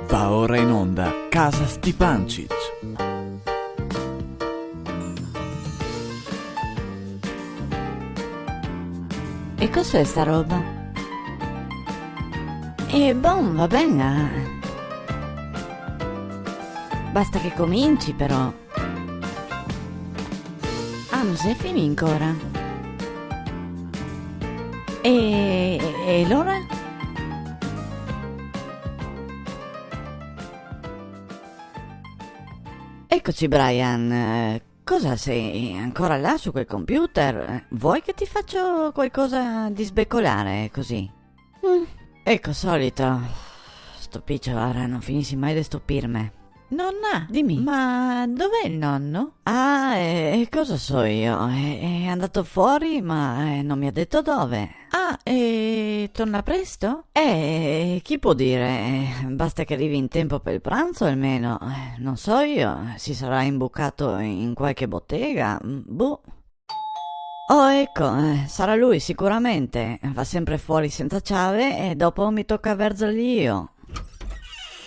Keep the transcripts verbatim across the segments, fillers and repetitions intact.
Va ora in onda Casa Stipancich. E cos'è sta roba? E bon, va ben, ah. Basta che cominci, però. Ah, no xe finì ancora? E, e, e alora? Ecoci, Brian. Eh, cosa, sei ancora là su quel computer? Eh, vuoi che ti faccio qualcosa di sbecolare, così? Mm, eco, solito. Sto picio, ara, no finisi mai de stupirme. Nonna, dime. Ma dov'è il nonno? Ah, eh, cosa so io? È, è andato fuori, ma, eh, non mi ha detto dove. Ah, e torna presto? Eh, chi può dire? Eh, basta che arrivi in tempo per il pranzo, almeno. Eh, non so io, si sarà imbucato in qualche bottega. Mm, boh. Oh, eco, eh, sarà lui sicuramente. Va sempre fuori senza ciave e dopo mi tocca verzergli io.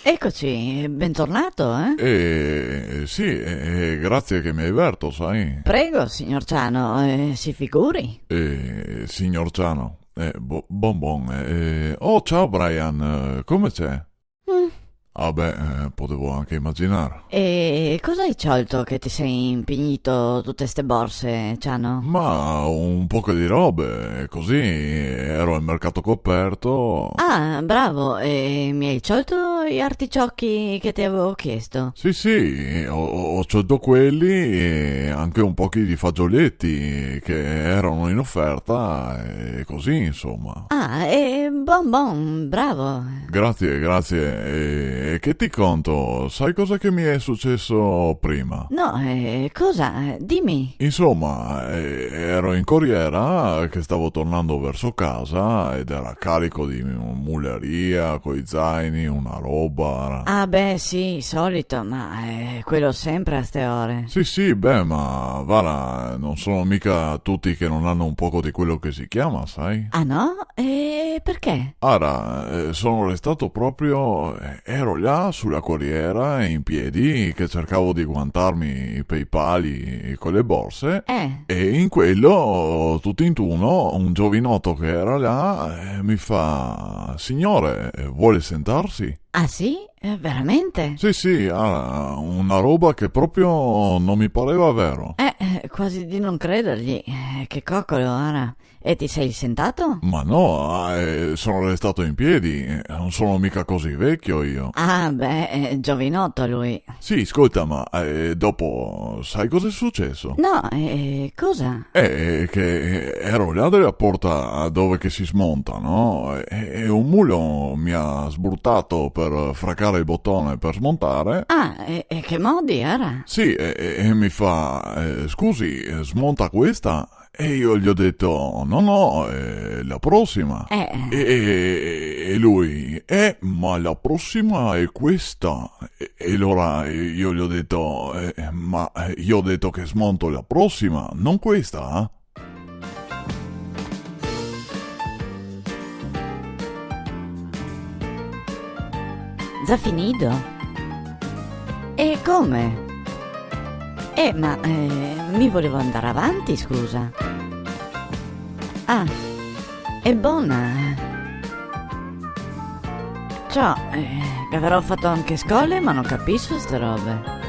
Ecoci, bentornato, eh? Eh, sì, eh, eh, grazie che mi hai verto, sai? Prego, signor Ciano, eh, si figuri. Eh, signor Ciano, eh, bo-, bon, bon, eh, oh, ciao Brian, eh, come xe? Mm. Ah beh, eh, podevo anche imaginar. E cosa hai ciolto che ti sei impignito tute ste borse, Ciano? Ma un poco di robe, così, ero al mercato coperto. Ah, bravo, e mi hai ciolto i articiocchi che ti avevo chiesto? Sì, sì, ho, ho, ho ciolto quelli e anche un pochi di fagioleti che erano in offerta e così, insomma. Ah, e bon, bon, bravo. Grazie, grazie. E che ti conto? Sai cosa che mi è successo prima? No, eh, cosa? Dime. Insomma, eh, ero in corriera che stavo tornando verso casa ed era carico di muleria, coi zaini, una roba. Ah, beh, sì, solito, ma, eh, quello sempre a ste ore. Sì, sì, beh, ma vara, non sono mica tutti che non hanno un poco di quello che si chiama, sai? Ah, no? E perché? Ara, eh, sono restato proprio, eh, ero là sulla corriera, in piedi, che cercavo di guantarmi pei pali con le borse, eh, e in quello, tutto in tuno, un giovinotto che era là, eh, mi fa: "Signore, eh, vuole sentarsi?" Ah, sì? Eh, veramente? Sì, sì, ah, una roba che proprio non mi pareva vero. Eh, eh, quasi di non credergli. Eh, che coccolo, ara. E ti sei sentato? Ma no, ah, eh, sono restato in piedi, eh, non sono mica così vecchio io. Ah, beh, eh, giovinotto lui. Sì, scolta, ma, eh, dopo, sai cosa è successo? No, eh, cosa? Eh, che ero là della porta dove che si smonta, no? E, e un mulo mi ha sbruttato per fracare il bottone per smontare. Ah, e, e che modi era? Sì, e, e, e mi fa, eh, "Scusi, eh, smonta questa?" E io gli ho detto: "No, no, eh, la prossima." Eh. E, e, e lui: "Eh, ma la prossima è questa." E, e allora io gli ho detto: "Eh, ma, eh, io ho detto che smonto la prossima, non questa, eh?" Za finì? E come? Eh, ma, eh, mi volevo andare avanti, scusa. Ah, è bona. Ciò, eh, che avrò fatto anche scole, ma non capisco ste robe.